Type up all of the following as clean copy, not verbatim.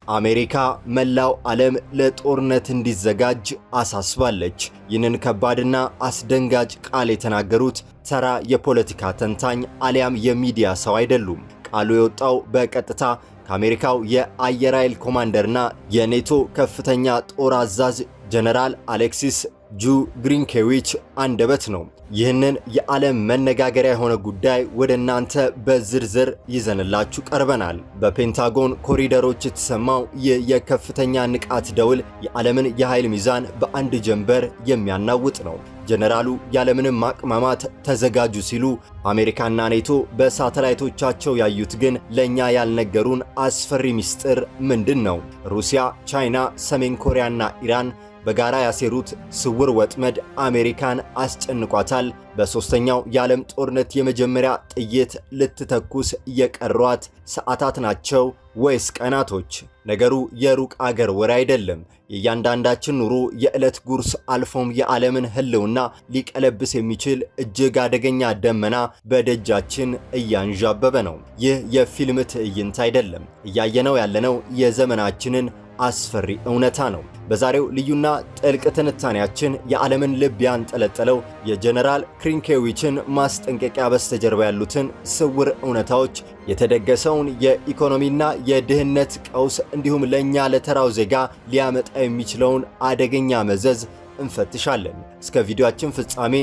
አሜሪካ መላው ዓለም ለጦርነት እንዲዘጋጅ አሳስባለች። ይህንን ከባድና አስደንጋጭ ቃል የተናገሩት ተራ የፖለቲካ ተንታኝ አሊያም የሚዲያ ሰው አይደሉም። ቃሉ የወጣው በቀጥታ ከአሜሪካው የአየር ኃይል ኮማንደርና የኔቶ ከፍተኛ ጦር አዛዥ ጀነራል አሌክሲስ ጁ ግሪንኬዊች አንደበት ነው። ይህንን የዓለም መነጋገሪያ የሆነ ጉዳይ ወደ እናንተ በዝርዝር ይዘንላችሁ ቀርበናል። በፔንታጎን ኮሪደሮች የተሰማው ይህ የከፍተኛ ንቃት ደውል የዓለምን የኃይል ሚዛን በአንድ ጀንበር የሚያናውጥ ነው። ጀነራሉ ያለምንም ማቅማማት ተዘጋጁ ሲሉ፣ አሜሪካና ኔቶ በሳተላይቶቻቸው ያዩት ግን ለእኛ ያልነገሩን አስፈሪ ምስጢር ምንድን ነው? ሩሲያ፣ ቻይና፣ ሰሜን ኮሪያና ኢራን በጋራ ያሴሩት ስውር ወጥመድ አሜሪካን አስጨንቋታል። በሦስተኛው የዓለም ጦርነት የመጀመሪያ ጥይት ልትተኩስ የቀሯት ሰዓታት ናቸው ወይስ ቀናቶች? ነገሩ የሩቅ አገር ወሬ አይደለም። የእያንዳንዳችን ኑሮ፣ የዕለት ጉርስ አልፎም የዓለምን ሕልውና ሊቀለብስ የሚችል እጅግ አደገኛ ደመና በደጃችን እያንዣበበ ነው። ይህ የፊልም ትዕይንት አይደለም። እያየነው ያለነው የዘመናችንን አስፈሪ እውነታ ነው። በዛሬው ልዩና ጥልቅ ትንታኔያችን የዓለምን ልብ ያንጠለጠለው የጀነራል ክሪንኬዊችን ማስጠንቀቂያ በስተጀርባ ያሉትን ስውር እውነታዎች፣ የተደገሰውን የኢኮኖሚና የድህነት ቀውስ እንዲሁም ለእኛ ለተራው ዜጋ ሊያመጣ የሚችለውን አደገኛ መዘዝ እንፈትሻለን። እስከ ቪዲዮአችን ፍጻሜ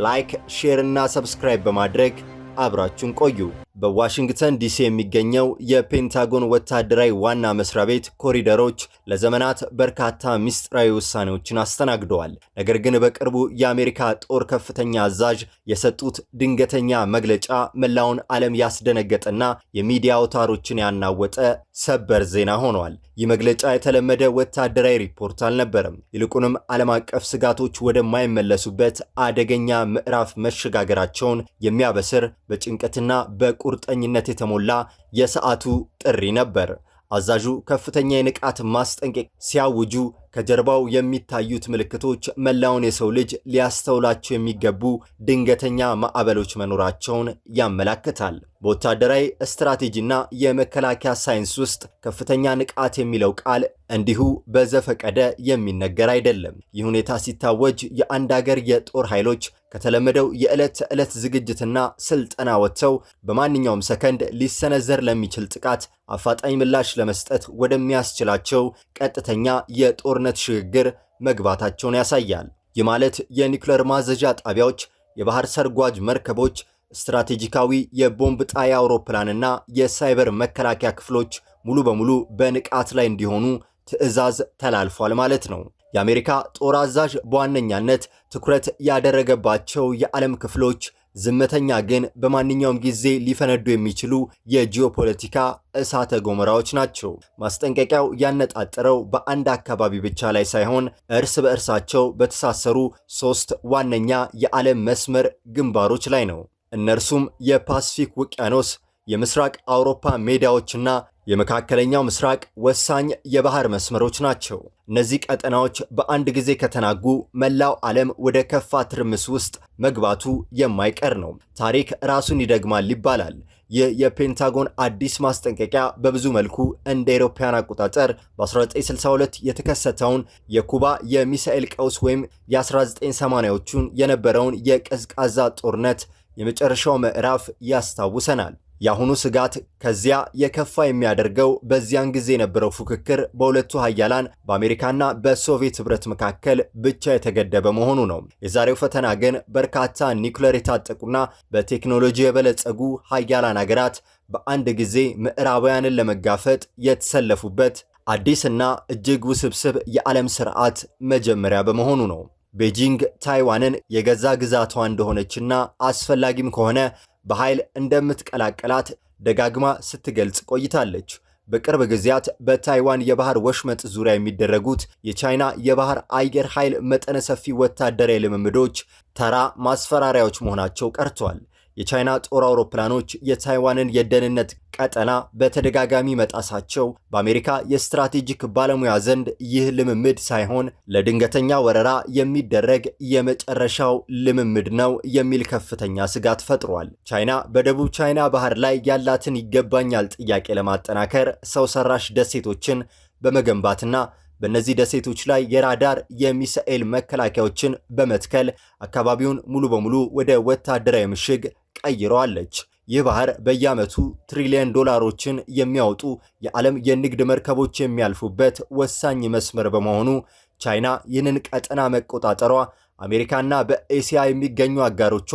like፣ share እና subscribe በማድረግ አብራችሁን ቆዩ። በዋሽንግተን ዲሲ የሚገኘው የፔንታጎን ወታደራዊ ዋና መስሪያ ቤት ኮሪደሮች ለዘመናት በርካታ ምስጢራዊ ውሳኔዎችን አስተናግደዋል። ነገር ግን በቅርቡ የአሜሪካ ጦር ከፍተኛ አዛዥ የሰጡት ድንገተኛ መግለጫ መላውን ዓለም ያስደነገጠና የሚዲያ አውታሮችን ያናወጠ ሰበር ዜና ሆኗል። ይህ መግለጫ የተለመደ ወታደራዊ ሪፖርት አልነበረም። ይልቁንም ዓለም አቀፍ ስጋቶች ወደማይመለሱበት አደገኛ ምዕራፍ መሸጋገራቸውን የሚያበስር፣ በጭንቀትና በቁርጠኝነት የተሞላ የሰዓቱ ጥሪ ነበር። አዛዡ ከፍተኛ የንቃት ማስጠንቀቂያ ሲያውጁ ከጀርባው የሚታዩት ምልክቶች መላውን የሰው ልጅ ሊያስተውላቸው የሚገቡ ድንገተኛ ማዕበሎች መኖራቸውን ያመላክታል። በወታደራዊ ስትራቴጂና የመከላከያ ሳይንስ ውስጥ ከፍተኛ ንቃት የሚለው ቃል እንዲሁ በዘፈቀደ የሚነገር አይደለም። ይህ ሁኔታ ሲታወጅ የአንድ አገር የጦር ኃይሎች ከተለመደው የዕለት ተዕለት ዝግጅትና ስልጠና ወጥተው በማንኛውም ሰከንድ ሊሰነዘር ለሚችል ጥቃት አፋጣኝ ምላሽ ለመስጠት ወደሚያስችላቸው ቀጥተኛ የጦርነት ሽግግር መግባታቸውን ያሳያል። ይህ ማለት የኒውክለር ማዘዣ ጣቢያዎች፣ የባህር ሰርጓጅ መርከቦች፣ ስትራቴጂካዊ የቦምብ ጣይ አውሮፕላንና የሳይበር መከላከያ ክፍሎች ሙሉ በሙሉ በንቃት ላይ እንዲሆኑ ትዕዛዝ ተላልፏል ማለት ነው። የአሜሪካ ጦር አዛዥ በዋነኛነት ትኩረት ያደረገባቸው የዓለም ክፍሎች ዝምተኛ ግን በማንኛውም ጊዜ ሊፈነዱ የሚችሉ የጂኦፖለቲካ እሳተ ገሞራዎች ናቸው። ማስጠንቀቂያው ያነጣጠረው በአንድ አካባቢ ብቻ ላይ ሳይሆን እርስ በእርሳቸው በተሳሰሩ ሶስት ዋነኛ የዓለም መስመር ግንባሮች ላይ ነው። እነርሱም የፓስፊክ ውቅያኖስ፣ የምስራቅ አውሮፓ ሜዳዎችና የመካከለኛው ምስራቅ ወሳኝ የባህር መስመሮች ናቸው። እነዚህ ቀጠናዎች በአንድ ጊዜ ከተናጉ መላው ዓለም ወደ ከፋ ትርምስ ውስጥ መግባቱ የማይቀር ነው። ታሪክ ራሱን ይደግማል ይባላል። ይህ የፔንታጎን አዲስ ማስጠንቀቂያ በብዙ መልኩ እንደ አውሮፓውያን አቆጣጠር በ1962 የተከሰተውን የኩባ የሚሳኤል ቀውስ ወይም የ1980ዎቹን የነበረውን የቀዝቃዛ ጦርነት የመጨረሻው ምዕራፍ ያስታውሰናል። የአሁኑ ስጋት ከዚያ የከፋ የሚያደርገው በዚያን ጊዜ የነበረው ፉክክር በሁለቱ ሀያላን በአሜሪካና በሶቪየት ህብረት መካከል ብቻ የተገደበ መሆኑ ነው። የዛሬው ፈተና ግን በርካታ ኒውክለር የታጠቁና በቴክኖሎጂ የበለጸጉ ሀያላን ሀገራት በአንድ ጊዜ ምዕራባውያንን ለመጋፈጥ የተሰለፉበት አዲስና እጅግ ውስብስብ የዓለም ስርዓት መጀመሪያ በመሆኑ ነው። ቤጂንግ ታይዋንን የገዛ ግዛቷ እንደሆነችና አስፈላጊም ከሆነ በኃይል እንደምትቀላቀላት ደጋግማ ስትገልጽ ቆይታለች። በቅርብ ጊዜያት በታይዋን የባህር ወሽመጥ ዙሪያ የሚደረጉት የቻይና የባህር አየር ኃይል መጠነ ሰፊ ወታደራዊ ልምምዶች ተራ ማስፈራሪያዎች መሆናቸው ቀርቷል። የቻይና ጦር አውሮፕላኖች የታይዋንን የደህንነት ቀጠና በተደጋጋሚ መጣሳቸው በአሜሪካ የስትራቴጂክ ባለሙያ ዘንድ ይህ ልምምድ ሳይሆን ለድንገተኛ ወረራ የሚደረግ የመጨረሻው ልምምድ ነው የሚል ከፍተኛ ስጋት ፈጥሯል። ቻይና በደቡብ ቻይና ባህር ላይ ያላትን ይገባኛል ጥያቄ ለማጠናከር ሰው ሰራሽ ደሴቶችን በመገንባትና በእነዚህ ደሴቶች ላይ የራዳር የሚሳኤል መከላከያዎችን በመትከል አካባቢውን ሙሉ በሙሉ ወደ ወታደራዊ ምሽግ ቀይረዋለች። ይህ ባህር በየዓመቱ ትሪሊየን ዶላሮችን የሚያወጡ የዓለም የንግድ መርከቦች የሚያልፉበት ወሳኝ መስመር በመሆኑ ቻይና ይህንን ቀጠና መቆጣጠሯ አሜሪካና በኤስያ የሚገኙ አጋሮቿ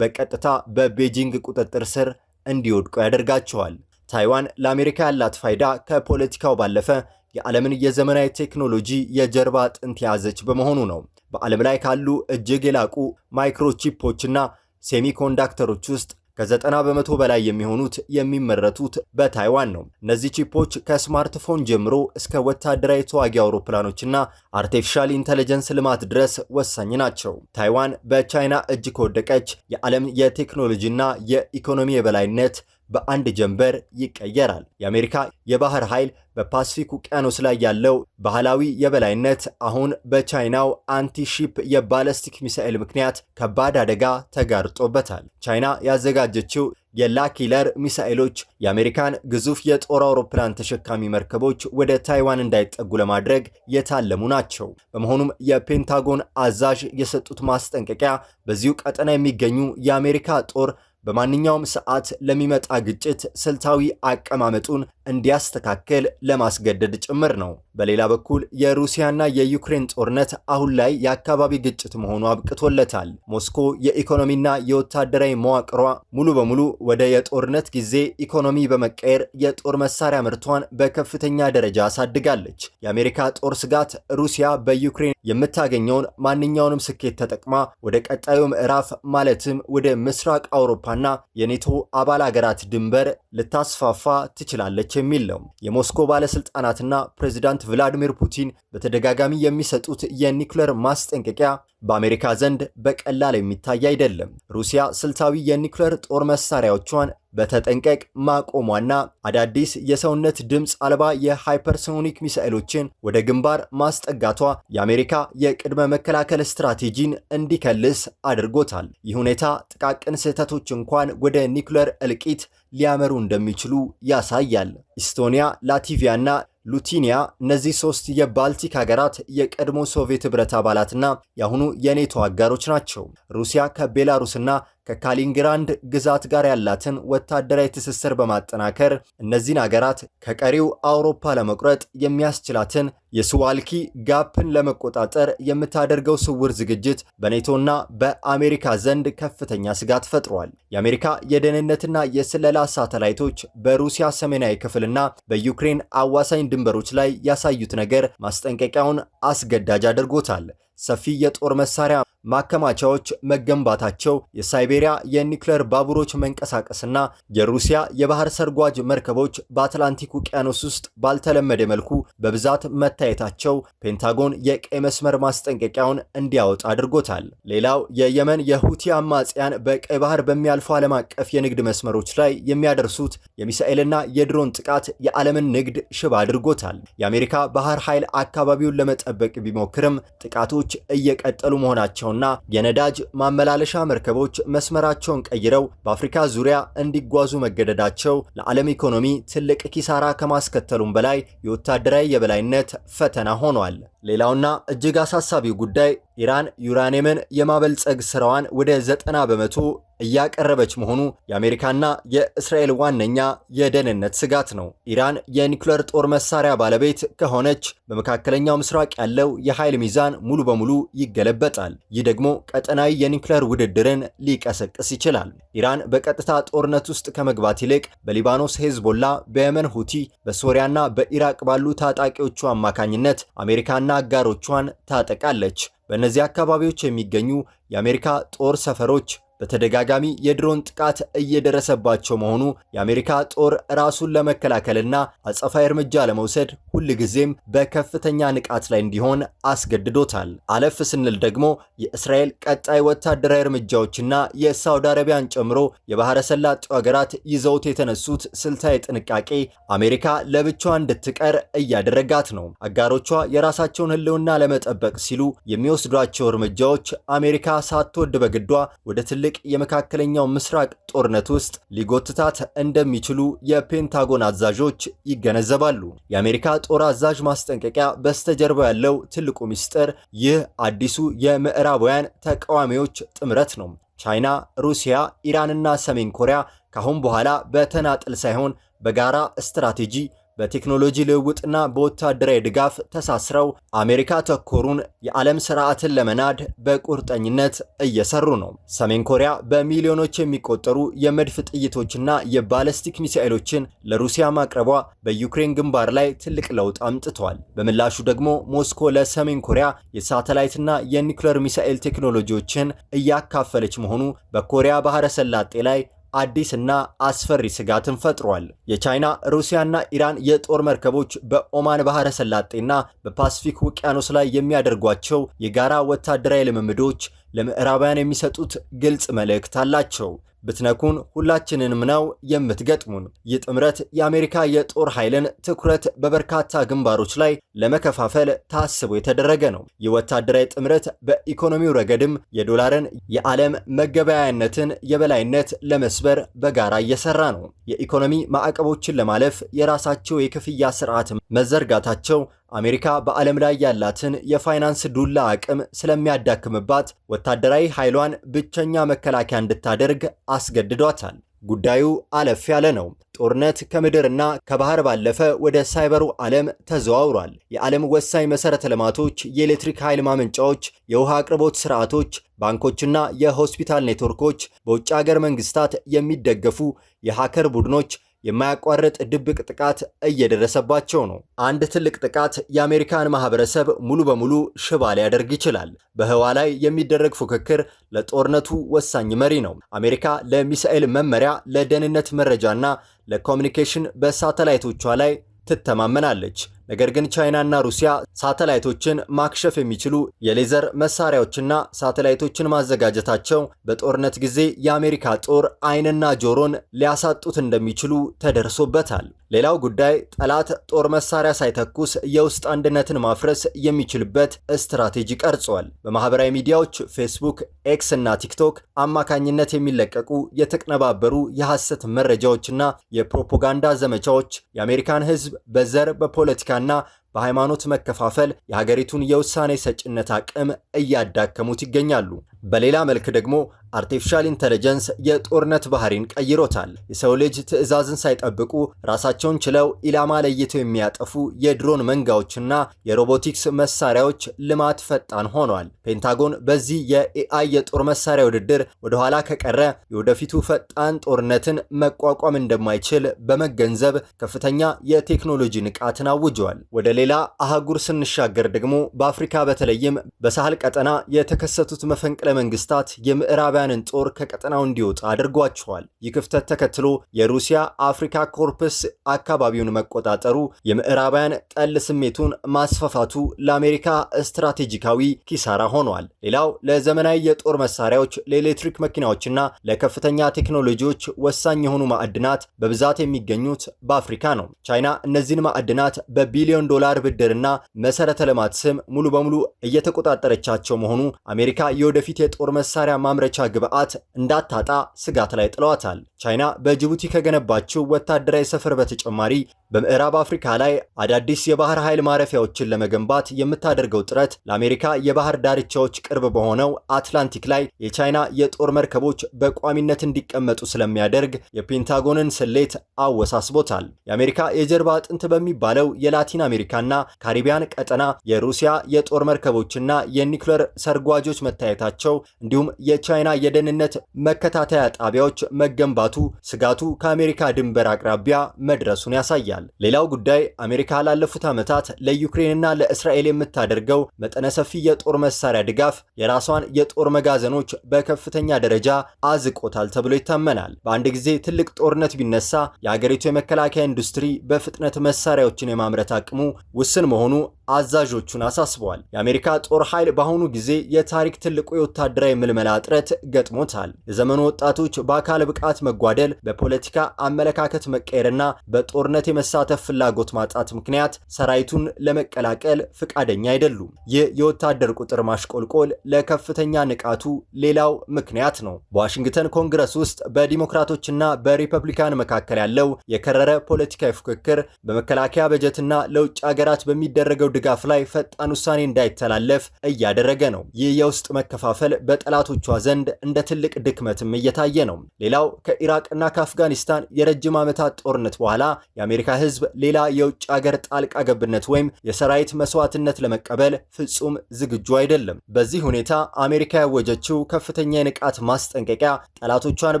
በቀጥታ በቤጂንግ ቁጥጥር ስር እንዲወድቁ ያደርጋቸዋል። ታይዋን ለአሜሪካ ያላት ፋይዳ ከፖለቲካው ባለፈ የዓለምን የዘመናዊ ቴክኖሎጂ የጀርባ አጥንት የያዘች በመሆኑ ነው። በዓለም ላይ ካሉ እጅግ የላቁ ማይክሮቺፖችና ሴሚኮንዳክተሮች ውስጥ ከ90% በላይ የሚሆኑት የሚመረቱት በታይዋን ነው። እነዚህ ቺፖች ከስማርትፎን ጀምሮ እስከ ወታደራዊ ተዋጊ አውሮፕላኖችና artificial intelligence ልማት ድረስ ወሳኝ ናቸው። ታይዋን በቻይና እጅ ከወደቀች የዓለም የቴክኖሎጂና የኢኮኖሚ የበላይነት በአንድ ጀንበር ይቀየራል። የአሜሪካ የባህር ኃይል በፓሲፊክ ውቅያኖስ ላይ ያለው ባህላዊ የበላይነት አሁን በቻይናው anti-ship የባለስቲክ ሚሳኤል ምክንያት ከባድ አደጋ ተጋርጦበታል። ቻይና ያዘጋጀችው የ Killer ሚሳኤሎች የአሜሪካን ግዙፍ የጦር አውሮፕላን ተሸካሚ መርከቦች ወደ ታይዋን እንዳይጠጉ ለማድረግ የታለሙ ናቸው። በመሆኑም የፔንታጎን አዛዥ የሰጡት ማስጠንቀቂያ በዚሁ ቀጠና የሚገኙ የአሜሪካ ጦር በማንኛውም ሰዓት ለሚመጣ ግጭት ስልታዊ አቀማመጡን እንዲያስተካክል ለማስገደድ ጭምር ነው። በሌላ በኩል የሩሲያና የዩክሬን ጦርነት አሁን ላይ የአካባቢ ግጭት መሆኑ አብቅቶለታል። ሞስኮ የኢኮኖሚና የወታደራዊ መዋቅሯ ሙሉ በሙሉ ወደ የጦርነት ጊዜ ኢኮኖሚ በመቀየር የጦር መሳሪያ ምርቷን በከፍተኛ ደረጃ አሳድጋለች። የአሜሪካ ጦር ስጋት ሩሲያ በዩክሬን የምታገኘውን ማንኛውንም ስኬት ተጠቅማ ወደ ቀጣዩ ምዕራፍ ማለትም ወደ ምስራቅ አውሮፓና የኔቶ አባል አገራት ድንበር ልታስፋፋ ትችላለች የሚል ነው። የሞስኮ ባለስልጣናትና ፕሬዚዳንት ቭላዲሚር ፑቲን በተደጋጋሚ የሚሰጡት የኒውክሌር ማስጠንቀቂያ በአሜሪካ ዘንድ በቀላል የሚታይ አይደለም። ሩሲያ ስልታዊ የኒውክሌር ጦር መሳሪያዎቿን በተጠንቀቅ ማቆሟና አዳዲስ የሰውነት ድምፅ አልባ የሃይፐርሶኒክ ሚሳኤሎችን ወደ ግንባር ማስጠጋቷ የአሜሪካ የቅድመ መከላከል ስትራቴጂን እንዲከልስ አድርጎታል። ይህ ሁኔታ ጥቃቅን ስህተቶች እንኳን ወደ ኒውክሌር እልቂት ሊያመሩ እንደሚችሉ ያሳያል። ኢስቶኒያ፣ ላቲቪያና ሉቲኒያ እነዚህ ሶስት የባልቲክ ሀገራት የቀድሞ ሶቪየት ህብረት አባላትና የአሁኑ የኔቶ አጋሮች ናቸው። ሩሲያ ከቤላሩስና ከካሊንግራንድ ግዛት ጋር ያላትን ወታደራዊ ትስስር በማጠናከር እነዚህን ሀገራት ከቀሪው አውሮፓ ለመቁረጥ የሚያስችላትን የሱዋልኪ gap ን ለመቆጣጠር የምታደርገው ስውር ዝግጅት በኔቶና በአሜሪካ ዘንድ ከፍተኛ ስጋት ፈጥሯል። የአሜሪካ የደህንነትና የስለላ ሳተላይቶች በሩሲያ ሰሜናዊ ክፍልና በዩክሬን አዋሳኝ ድንበሮች ላይ ያሳዩት ነገር ማስጠንቀቂያውን አስገዳጅ አድርጎታል። ሰፊ የጦር መሳሪያ ማከማቻዎች መገንባታቸው፣ የሳይቤሪያ የኒውክሌር ባቡሮች መንቀሳቀስና የሩሲያ የባህር ሰርጓጅ መርከቦች በአትላንቲክ ውቅያኖስ ውስጥ ባልተለመደ መልኩ በብዛት መታየታቸው ፔንታጎን የቀይ መስመር ማስጠንቀቂያውን እንዲያወጣ አድርጎታል። ሌላው የየመን የሁቲ አማጽያን በቀይ ባህር በሚያልፉ ዓለም አቀፍ የንግድ መስመሮች ላይ የሚያደርሱት የሚሳኤልና የድሮን ጥቃት የዓለምን ንግድ ሽባ አድርጎታል። የአሜሪካ ባህር ኃይል አካባቢውን ለመጠበቅ ቢሞክርም ጥቃቶች እየቀጠሉ መሆናቸውና የነዳጅ ማመላለሻ መርከቦች መስመራቸውን ቀይረው በአፍሪካ ዙሪያ እንዲጓዙ መገደዳቸው ለዓለም ኢኮኖሚ ትልቅ ኪሳራ ከማስከተሉም በላይ የወታደራዊ የበላይነት ፈተና ሆኗል። ሌላውና እጅግ አሳሳቢው ጉዳይ ኢራን ዩራኒየምን የማበልጸግ ስራዋን ወደ 90% እያቀረበች መሆኑ የአሜሪካና የእስራኤል ዋነኛ የደህንነት ስጋት ነው። ኢራን የኒውክሌር ጦር መሳሪያ ባለቤት ከሆነች በመካከለኛው ምስራቅ ያለው የኃይል ሚዛን ሙሉ በሙሉ ይገለበጣል። ይህ ደግሞ ቀጠናዊ የኒውክሌር ውድድርን ሊቀሰቅስ ይችላል። ኢራን በቀጥታ ጦርነት ውስጥ ከመግባት ይልቅ በሊባኖስ ሄዝቦላ፣ በየመን ሁቲ፣ በሶሪያና በኢራቅ ባሉ ታጣቂዎቹ አማካኝነት አሜሪካና አጋሮቿን ታጠቃለች። በእነዚህ አካባቢዎች የሚገኙ የአሜሪካ ጦር ሰፈሮች በተደጋጋሚ የድሮን ጥቃት እየደረሰባቸው መሆኑ የአሜሪካ ጦር ራሱን ለመከላከልና አጸፋዊ እርምጃ ለመውሰድ ሁልጊዜም በከፍተኛ ንቃት ላይ እንዲሆን አስገድዶታል። አለፍ ስንል ደግሞ የእስራኤል ቀጣይ ወታደራዊ እርምጃዎችና የሳውዲ አረቢያን ጨምሮ የባህረ ሰላጤው ሀገራት ይዘውት የተነሱት ስልታዊ ጥንቃቄ አሜሪካ ለብቻዋ እንድትቀር እያደረጋት ነው። አጋሮቿ የራሳቸውን ሕልውና ለመጠበቅ ሲሉ የሚወስዷቸው እርምጃዎች አሜሪካ ሳትወድ በግዷ ወደ ትልቅ ትልቅ የመካከለኛው ምስራቅ ጦርነት ውስጥ ሊጎትታት እንደሚችሉ የፔንታጎን አዛዦች ይገነዘባሉ። የአሜሪካ ጦር አዛዥ ማስጠንቀቂያ በስተጀርባ ያለው ትልቁ ምስጢር ይህ አዲሱ የምዕራባውያን ተቃዋሚዎች ጥምረት ነው። ቻይና፣ ሩሲያ፣ ኢራንና ሰሜን ኮሪያ ካሁን በኋላ በተናጥል ሳይሆን በጋራ ስትራቴጂ፣ በቴክኖሎጂ ልውውጥና በወታደራዊ ድጋፍ ተሳስረው አሜሪካ ተኮሩን የዓለም ስርዓትን ለመናድ በቁርጠኝነት እየሰሩ ነው። ሰሜን ኮሪያ በሚሊዮኖች የሚቆጠሩ የመድፍ ጥይቶችና የባለስቲክ ሚሳኤሎችን ለሩሲያ ማቅረቧ በዩክሬን ግንባር ላይ ትልቅ ለውጥ አምጥቷል። በምላሹ ደግሞ ሞስኮ ለሰሜን ኮሪያ የሳተላይትና የኒውክሌር ሚሳኤል ቴክኖሎጂዎችን እያካፈለች መሆኑ በኮሪያ ባህረ ሰላጤ ላይ አዲስና አስፈሪ ስጋትን ፈጥሯል። የቻይና፣ ሩሲያና ኢራን የጦር መርከቦች በኦማን ባህረ ሰላጤና በፓሲፊክ ውቅያኖስ ላይ የሚያደርጓቸው የጋራ ወታደራዊ ልምምዶች ለምዕራባውያን የሚሰጡት ግልጽ መልእክት አላቸው። ብትነኩን ሁላችንንም ነው የምትገጥሙን። ይህ ጥምረት የአሜሪካ የጦር ኃይልን ትኩረት በበርካታ ግንባሮች ላይ ለመከፋፈል ታስቦ የተደረገ ነው። ይህ ወታደራዊ ጥምረት በኢኮኖሚው ረገድም የዶላርን የዓለም መገበያያነትን የበላይነት ለመስበር በጋራ እየሰራ ነው። የኢኮኖሚ ማዕቀቦችን ለማለፍ የራሳቸው የክፍያ ስርዓት መዘርጋታቸው አሜሪካ በዓለም ላይ ያላትን የፋይናንስ ዱላ አቅም ስለሚያዳክምባት ወታደራዊ ኃይሏን ብቸኛ መከላከያ እንድታደርግ አስገድዷታል። ጉዳዩ አለፍ ያለ ነው። ጦርነት ከምድርና ከባህር ባለፈ ወደ ሳይበሩ ዓለም ተዘዋውሯል። የዓለም ወሳኝ መሠረተ ልማቶች፣ የኤሌክትሪክ ኃይል ማመንጫዎች፣ የውሃ አቅርቦት ስርዓቶች፣ ባንኮችና የሆስፒታል ኔትወርኮች በውጭ ሀገር መንግስታት የሚደገፉ የ hacker ቡድኖች የማያቋርጥ ድብቅ ጥቃት እየደረሰባቸው ነው። አንድ ትልቅ ጥቃት የአሜሪካን ማህበረሰብ ሙሉ በሙሉ ሽባ ሊያደርግ ይችላል። በህዋ ላይ የሚደረግ ፉክክር ለጦርነቱ ወሳኝ መሪ ነው። አሜሪካ ለሚሳኤል መመሪያ፣ ለደህንነት መረጃና ለ communication በሳተላይቶቿ ላይ ትተማመናለች። ነገር ግን ቻይናና ሩሲያ ሳተላይቶችን ማክሸፍ የሚችሉ የሌዘር መሳሪያዎችና ሳተላይቶችን ማዘጋጀታቸው በጦርነት ጊዜ የአሜሪካ ጦር ዓይንና ጆሮን ሊያሳጡት እንደሚችሉ ተደርሶበታል። ሌላው ጉዳይ ጠላት ጦር መሳሪያ ሳይተኩስ የውስጥ አንድነትን ማፍረስ የሚችልበት ስትራቴጂ ቀርጿል። በማህበራዊ ሚዲያዎች ፌስቡክ፣ ኤክስ እና ቲክቶክ አማካኝነት የሚለቀቁ የተቀነባበሩ የሐሰት መረጃዎችና የፕሮፓጋንዳ ዘመቻዎች የአሜሪካን ሕዝብ በዘር፣ በፖለቲካና በሃይማኖት መከፋፈል የሀገሪቱን የውሳኔ ሰጭነት አቅም እያዳከሙት ይገኛሉ። በሌላ መልክ ደግሞ artificial intelligence የጦርነት ባህሪን ቀይሮታል። የሰው ልጅ ትዕዛዝን ሳይጠብቁ ራሳቸውን ችለው ኢላማ ለይተው የሚያጠፉ የድሮን መንጋዎችና የሮቦቲክስ መሳሪያዎች ልማት ፈጣን ሆኗል። ፔንታጎን በዚህ የ AI የጦር መሳሪያ ውድድር ወደኋላ ከቀረ የወደፊቱ ፈጣን ጦርነትን መቋቋም እንደማይችል በመገንዘብ ከፍተኛ የቴክኖሎጂ ንቃትን አውጇል። ወደ ሌላ አህጉር ስንሻገር ደግሞ በአፍሪካ በተለይም በሳህል ቀጠና የተከሰቱት መፈንቅለ መንግስታት የምዕራባውያንን ጦር ከቀጠናው እንዲወጣ አድርጓቸዋል። ይህ ክፍተት ተከትሎ የሩሲያ አፍሪካ ኮርፕስ አካባቢውን መቆጣጠሩ የምዕራባውያን ጠል ስሜቱን ማስፋፋቱ ለአሜሪካ ስትራቴጂካዊ ኪሳራ ሆኗል። ሌላው ለዘመናዊ የጦር መሳሪያዎች፣ ለኤሌክትሪክ መኪናዎችና ለከፍተኛ ቴክኖሎጂዎች ወሳኝ የሆኑ ማዕድናት በብዛት የሚገኙት በአፍሪካ ነው። ቻይና እነዚህን ማዕድናት በቢሊዮን ዶላር ብድርና መሰረተ ልማት ስም ሙሉ በሙሉ እየተቆጣጠረቻቸው መሆኑ አሜሪካ የወደፊት የጦር መሳሪያ ማምረቻ ግብዓት እንዳታጣ ስጋት ላይ ጥለዋታል። ቻይና በጅቡቲ ከገነባችው ወታደራዊ ሰፈር በተጨማሪ በምዕራብ አፍሪካ ላይ አዳዲስ የባህር ኃይል ማረፊያዎችን ለመገንባት የምታደርገው ጥረት ለአሜሪካ የባህር ዳርቻዎች ቅርብ በሆነው አትላንቲክ ላይ የቻይና የጦር መርከቦች በቋሚነት እንዲቀመጡ ስለሚያደርግ የፔንታጎንን ስሌት አወሳስቦታል። የአሜሪካ የጀርባ አጥንት በሚባለው የላቲን አሜሪካና ካሪቢያን ቀጠና የሩሲያ የጦር መርከቦችና የኒውክሌር ሰርጓጆች መታየታቸው እንዲሁም የቻይና የደህንነት መከታተያ ጣቢያዎች መገንባቱ ስጋቱ ከአሜሪካ ድንበር አቅራቢያ መድረሱን ያሳያል። ሌላው ጉዳይ አሜሪካ ላለፉት ዓመታት ለዩክሬንና ለእስራኤል የምታደርገው መጠነ ሰፊ የጦር መሳሪያ ድጋፍ የራሷን የጦር መጋዘኖች በከፍተኛ ደረጃ አዝቆታል ተብሎ ይታመናል። በአንድ ጊዜ ትልቅ ጦርነት ቢነሳ የሀገሪቱ የመከላከያ ኢንዱስትሪ በፍጥነት መሳሪያዎችን የማምረት አቅሙ ውስን መሆኑ አዛዦቹን አሳስበዋል። የአሜሪካ ጦር ኃይል በአሁኑ ጊዜ የታሪክ ትልቁ የወታደራዊ ምልመላ እጥረት ገጥሞታል። የዘመኑ ወጣቶች በአካል ብቃት መጓደል፣ በፖለቲካ አመለካከት መቀየርና በጦርነት የመሳተፍ ፍላጎት ማጣት ምክንያት ሰራዊቱን ለመቀላቀል ፍቃደኛ አይደሉም። ይህ የወታደር ቁጥር ማሽቆልቆል ለከፍተኛ ንቃቱ ሌላው ምክንያት ነው። በዋሽንግተን ኮንግረስ ውስጥ በዲሞክራቶችና በሪፐብሊካን መካከል ያለው የከረረ ፖለቲካዊ ፉክክር በመከላከያ በጀትና ለውጭ ሀገራት በሚደረገው ድጋፍ ላይ ፈጣን ውሳኔ እንዳይተላለፍ እያደረገ ነው። ይህ የውስጥ መከፋፈል በጠላቶቿ ዘንድ እንደ ትልቅ ድክመትም እየታየ ነው። ሌላው ከኢራቅና ከአፍጋኒስታን የረጅም ዓመታት ጦርነት በኋላ የአሜሪካ ሕዝብ ሌላ የውጭ ሀገር ጣልቃ ገብነት ወይም የሰራዊት መስዋዕትነት ለመቀበል ፍጹም ዝግጁ አይደለም። በዚህ ሁኔታ አሜሪካ ያወጀችው ከፍተኛ የንቃት ማስጠንቀቂያ ጠላቶቿን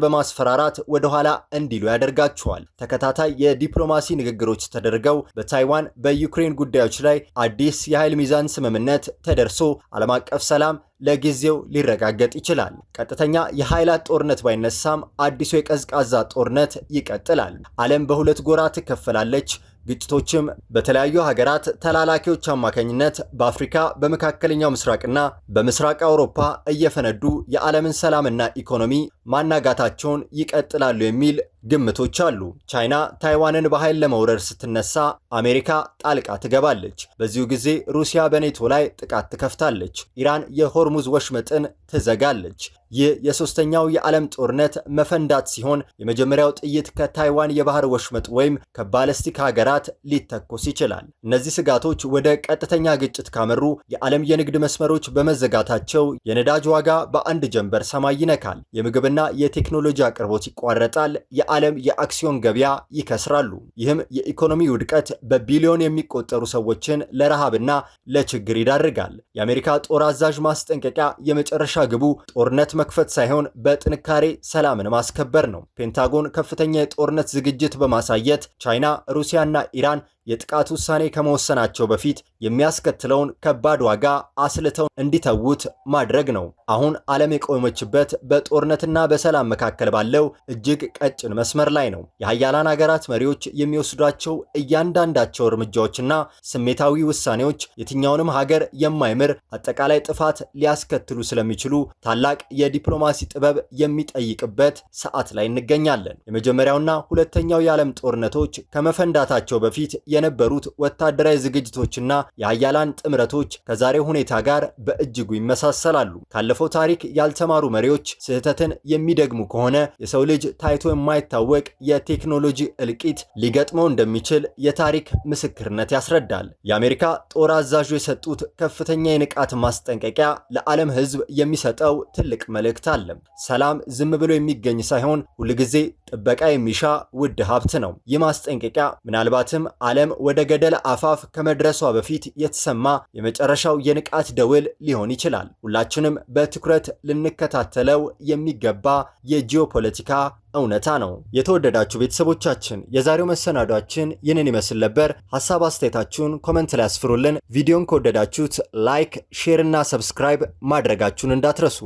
በማስፈራራት ወደኋላ እንዲሉ ያደርጋቸዋል። ተከታታይ የዲፕሎማሲ ንግግሮች ተደርገው በታይዋን፣ በዩክሬን ጉዳዮች ላይ አዲስ የኃይል ሚዛን ስምምነት ተደርሶ ዓለም አቀፍ ሰላም ለጊዜው ሊረጋገጥ ይችላል። ቀጥተኛ የኃይላት ጦርነት ባይነሳም አዲሱ የቀዝቃዛ ጦርነት ይቀጥላል። ዓለም በሁለት ጎራ ትከፈላለች። ግጭቶችም በተለያዩ ሀገራት ተላላኪዎች አማካኝነት በአፍሪካ፣ በመካከለኛው ምስራቅና በምስራቅ አውሮፓ እየፈነዱ የዓለምን ሰላምና ኢኮኖሚ ማናጋታቸውን ይቀጥላሉ የሚል ግምቶች አሉ። ቻይና ታይዋንን በኃይል ለመውረር ስትነሳ አሜሪካ ጣልቃ ትገባለች። በዚሁ ጊዜ ሩሲያ በኔቶ ላይ ጥቃት ትከፍታለች። ኢራን የሆርሙዝ ወሽመጥን ትዘጋለች። ይህ የሶስተኛው የዓለም ጦርነት መፈንዳት ሲሆን የመጀመሪያው ጥይት ከታይዋን የባህር ወሽመጥ ወይም ከባለስቲክ ሀገራት ሊተኮስ ይችላል። እነዚህ ስጋቶች ወደ ቀጥተኛ ግጭት ካመሩ የዓለም የንግድ መስመሮች በመዘጋታቸው የነዳጅ ዋጋ በአንድ ጀንበር ሰማይ ይነካል። የምግብና የቴክኖሎጂ አቅርቦት ይቋረጣል። የዓለም የአክሲዮን ገበያ ይከስራሉ። ይህም የኢኮኖሚ ውድቀት በቢሊዮን የሚቆጠሩ ሰዎችን ለረሃብና ለችግር ይዳርጋል። የአሜሪካ ጦር አዛዥ ማስጠንቀቂያ የመጨረሻ ግቡ ጦርነት መክፈት ሳይሆን በጥንካሬ ሰላምን ማስከበር ነው። ፔንታጎን ከፍተኛ የጦርነት ዝግጅት በማሳየት ቻይና፣ ሩሲያና ኢራን የጥቃት ውሳኔ ከመወሰናቸው በፊት የሚያስከትለውን ከባድ ዋጋ አስልተው እንዲተዉት ማድረግ ነው። አሁን ዓለም የቆመችበት በጦርነትና በሰላም መካከል ባለው እጅግ ቀጭን መስመር ላይ ነው። የሀያላን ሀገራት መሪዎች የሚወስዷቸው እያንዳንዳቸው እርምጃዎችና ስሜታዊ ውሳኔዎች የትኛውንም ሀገር የማይምር አጠቃላይ ጥፋት ሊያስከትሉ ስለሚችሉ ታላቅ የዲፕሎማሲ ጥበብ የሚጠይቅበት ሰዓት ላይ እንገኛለን። የመጀመሪያውና ሁለተኛው የዓለም ጦርነቶች ከመፈንዳታቸው በፊት የነበሩት ወታደራዊ ዝግጅቶችና የሀያላን ጥምረቶች ከዛሬው ሁኔታ ጋር በእጅጉ ይመሳሰላሉ። ካለፈው ታሪክ ያልተማሩ መሪዎች ስህተትን የሚደግሙ ከሆነ የሰው ልጅ ታይቶ የማይታወቅ የቴክኖሎጂ እልቂት ሊገጥመው እንደሚችል የታሪክ ምስክርነት ያስረዳል። የአሜሪካ ጦር አዛዡ የሰጡት ከፍተኛ የንቃት ማስጠንቀቂያ ለዓለም ሕዝብ የሚሰጠው ትልቅ መልእክት አለ። ሰላም ዝም ብሎ የሚገኝ ሳይሆን ሁልጊዜ ጥበቃ የሚሻ ውድ ሀብት ነው። ይህ ማስጠንቀቂያ ምናልባትም ዓለም ወደ ገደል አፋፍ ከመድረሷ በፊት የተሰማ የመጨረሻው የንቃት ደውል ሊሆን ይችላል። ሁላችንም በትኩረት ልንከታተለው የሚገባ የጂኦፖለቲካ እውነታ ነው። የተወደዳችሁ ቤተሰቦቻችን የዛሬው መሰናዷችን ይህንን ይመስል ነበር። ሀሳብ አስተያየታችሁን comment ላይ አስፍሩልን። ቪዲዮን ከወደዳችሁት like፣ share እና subscribe ማድረጋችሁን እንዳትረሱ።